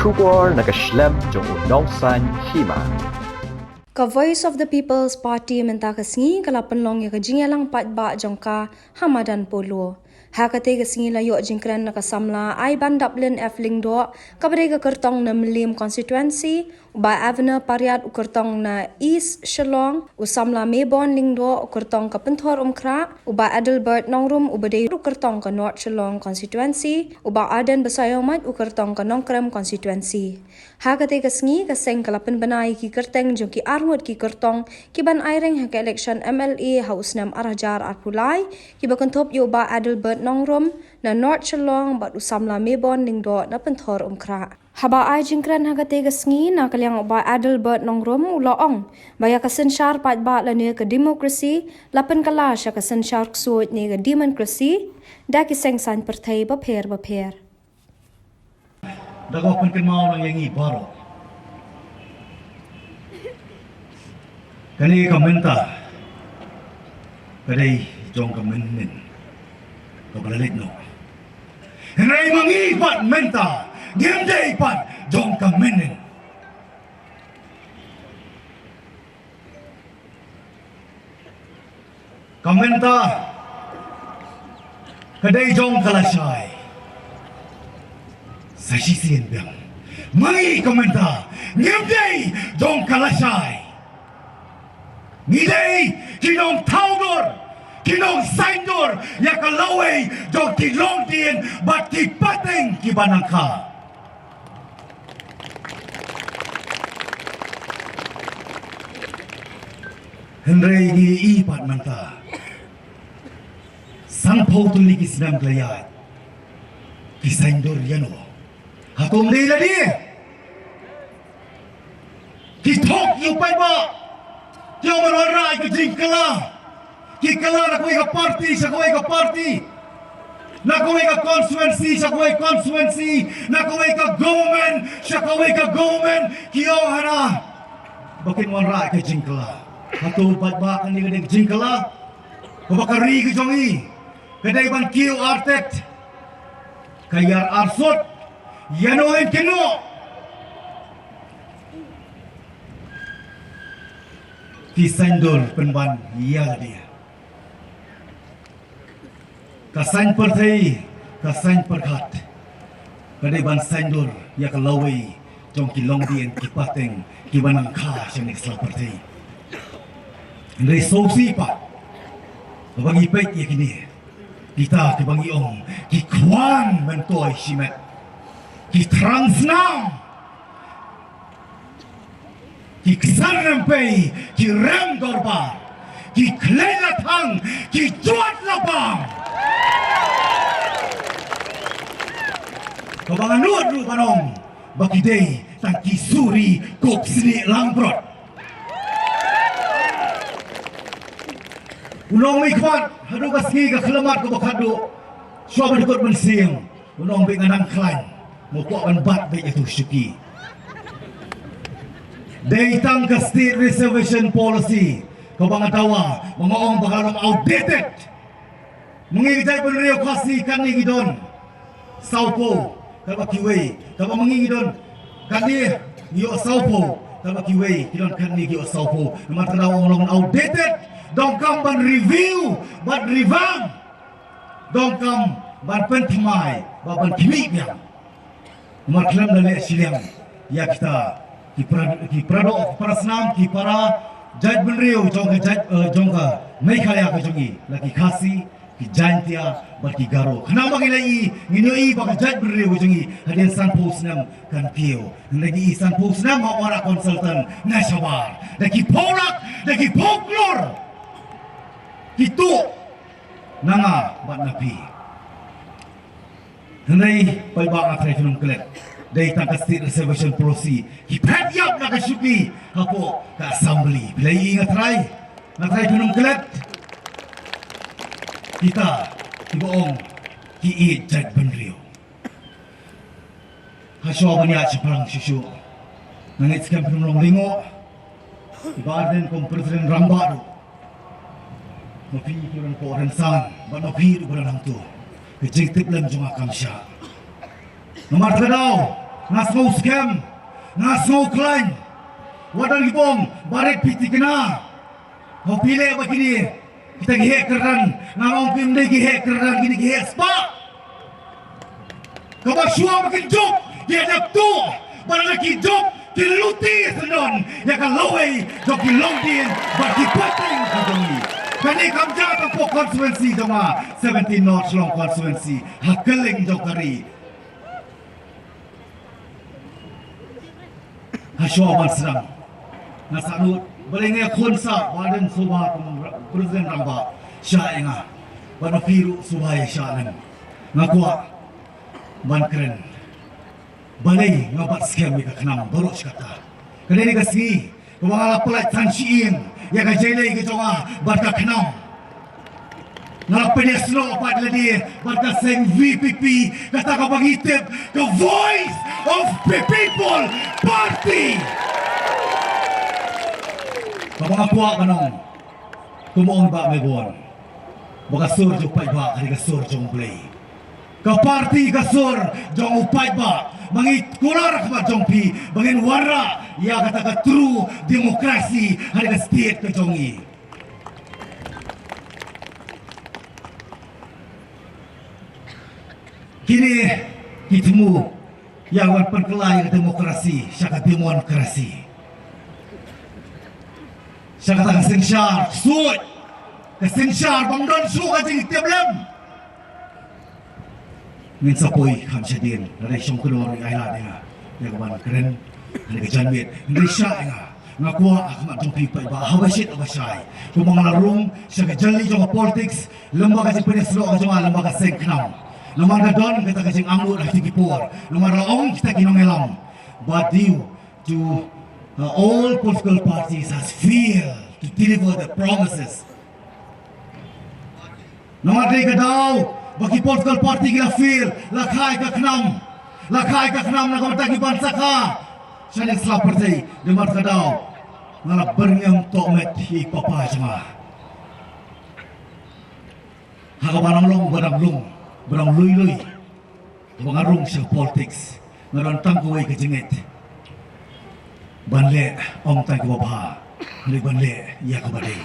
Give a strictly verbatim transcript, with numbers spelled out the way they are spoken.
Khubor na ka shlem jong u Nongsaiñ Hima. Ka Voice of the People's Party mynta ka sngi ka la pynlong ïa ka jingïalang paidbah jong ka ha madan Polo. Ha kata ka sngi la ïoh jingkren na ka samla Aibandaplin F Lyngdoh, kaba dei ka kyrtong na Mylliem constituency, u Bah Ebenezer Pariat u kyrtong na East Shillong, u samla Mebon Lyngdoh u kyrtong ka Pynthor Umkhrah, u Bah Adelbert Nongrum uba dei u kyrtong ka North Shillong constituency, u Bah Ardent Basaiawmoit u kyrtong ka Nongkrem constituency. Ha kata ka sngi ka seng ka la pynbna ïa ki kyrteng jong ki arngut ki kyrtong kiban aireng ha ka election M L A ha u snem ar hajar arphew lai, kiba kynthup ïa u Bah Adelbert Nongrum na North Shillong bad u samla Mebon Lyngdoh na Pynthor Umkhrah. Haba ai jingkren ha kata ka sngi na ka liang u Bah Adelbert Nongrum u la ong ba ïa ka synshar paidbah lane ka democracy la pynkylla sha ka synshar ksuid ne ka democracy da ki seng saiñ pyrthei bapher bapher. Da kaba pynkynmaw lang ïa ngi baroh. Kane ka mynta ka dei jong ka mynnin kaba la leit noh. Hynrei ma ngi pat mynta ngim dei pat jong ka mynnin. Ka mynta ka dei jong ka lashai. Sa shisien biang. Ma ngi ka mynta ngim dei jong ka lashai. Ngi dei ki nongthaw dur, ki nongsaiñ dur ïa ka lawei jong ki longdien bad ki pateng kiba nang kha. Hynrei ngi i pat mynta, sanphew tylli ki snem ki la ïaid, ki saiñ dur ïano? Hato ym dei lade? Ki thok ïa u paidbah. Ki ong ban wanrah ïa ka jingkylla. Ki kylla na kawei ka party sha kawei ka party, na kawei ka constituency sha kawei constituency, na kawei ka government sha kawei ka government. Ki ong hana ba kin wanrah ïa ka jingkylla. Hato paidbah, kane ka dei ka jingkylla? Kaba ka ri ka jong i ka dei ban kiew artet, ka ïar arsut, ïano yn kynnoh? Ki saiñ dur pynban ïa lade. Ka saiñ pyrthei, ka saiñ pyrkhat ka dei ban saiñ dur ïa ka lawei jong ki longdien, ki pateng kiba nang kha sha kane ka sla pyrthei. Hynrei sngewsih pat, haba ngi peit ïa kine, kita kiba ngi ong ki khwan myntoi shimet, ki thrang snam, ki ksan rympei, ki rem dorbar, ki khlei la thang, ki jot la bam. Kaba nga nud ruh ban ong ba ki dei tang ki suri kop snieh langbrot. U nongmihkhmat haduh ka sngi ka khlamat kaba khatduh, shuwa ba dkut mynsiem, u nong bad nga nang khlaiñ, nga kwah ban bat bad ïa tu shuki. Dei tang ka state reservation policy kaba nga dawa, ba nga ong ba ka long outdated. Ma ngi ka jaitbynriew Khasi katne ngi don sawphew, katba kiwei, katba ma ngi ngi don katne ngi ïoh sawphew, katba kiwei ki don katne ngi ïoh sawphew. Namar kata nga ong long outdated, donkam ban review, ban revamp, donkam ban pynthymmai, ban, ban khmih biang. Namar khlem da leh shiliang ïa kita ki para, ki para doh, ki para snam, ki para jaitbynriew jong ka jait, eh, jong ka Meghalaya ka jong ngi, la ki Khasi, ki Jaintia bad ki Garo. Khnang ba ngi la i, ngin ïohi ba ka jaitbynriew ka jong ngi hadien sanphew snem kan kiew. Ngi la i sanphew snem ha u Consultant na shabar, da ki phew lak, da ki phew klur ki tuh na nga bad na phi. Hynrei paidbah, nga tharai phin ym klet, dei tang ka state reservation policy ki phet ïap na ka shuki hapoh ka assembly. Phi la i, nga tharai, nga tharai phin ym klet. Kita kiba ong ki ïeit jaitbynriew. Hashuwa ban ïaid shaphrang shuh shuh, nga ngeit skhem phin ym long lyngngoh. I Bah Ardent kum President rangbah ruh, ma phi ki rangbah rynsan bad ma phi ruh ba don hangto, ka jingtip lem jong nga kam shah. Namar kata ka daw Nga sngew skhem, nga sngew khlaiñ. Wat don ki bym, barit phi thikna. Haba phi leh ba kine kita ki heh kyrdan, nga ong kim dei ki heh kyrdan, kine ki heh spah. Kaba shuwa ba kin jop, ki heh dap tu, ba lada ki jop, ki luti syndon ïa ka lawei jong ki longdien bad ki pateng ka jong ngi. Kane kam jia tang hapoh constituency jong nga, seventeen North Shillong constituency, ha kylleng jong ka ri. Hashwa ban sdang, nga sahnud balei nga khun sa ba don suba kum president rangbah sha ïa nga, ba na phi ruh suba ïa sha lem. Nga kwah ban kren balei nga bat skhem ïa ka KHNAM baroh shi katta. Ka dei ka sngi kaba nga la pyllait than shi ïing ïa ka jingïaleh ka jong nga bad ka KHNAM. Nga la pynïasnoh pat lade bad ka seng VPP, kata kaba ngi tip ka Voice of the People Party. Kaba nga kwah ban ong, kum ong Bah Mebon, ba ka sur jong u paidbah ka dei ka sur jong U Blei. Ka party ka sur jong u paidbah, ba ngi kular khmat jong phi ba ngin wanrah ïa kata ka true democracy ha ka state ka jong ngi. Kine ki thmu ïa wan pynkylla ïa ka demokrasi sha ka demonkrasi. Sha kata ka synshar ksuid, ka synshar bym don shuh ka jingtip lem. Ngin sa poi kham shadien, lada i shong kynnoh ruh i ailad ïa nga ïa ka ban kren ha ka janmiet. Ngin sa ïa nga, nga kwah ha khmat jong phi paidbah, haba shit haba shai, kumba nga la rung sha ka jali jong ka politics, lem bad ka jingpynïasnoh ka jong nga lem bad ka seng KHNAM. Namar ka don kata ka jingangnud ha kito ki por, namar la ong kita ki nongïalam ba due to, uh, all political parties has failed to deliver the promises. Namar dei ka daw ba ki political party ki la fail, la kha ïa ka KHNAM, la kha ïa ka KHNAM na ka bynta ki ban sakha shane sla pyrthei. Namar ka daw nga la byrngem tohmet ïa i papa jong nga. Ha kaba nang long, ba nang long, ba nang lui lui. Ba nga rung sha politics, nga don tang kawei ka jingngeit, ban leh ong tang kaba bha, leh ban leh ïa kaba dei.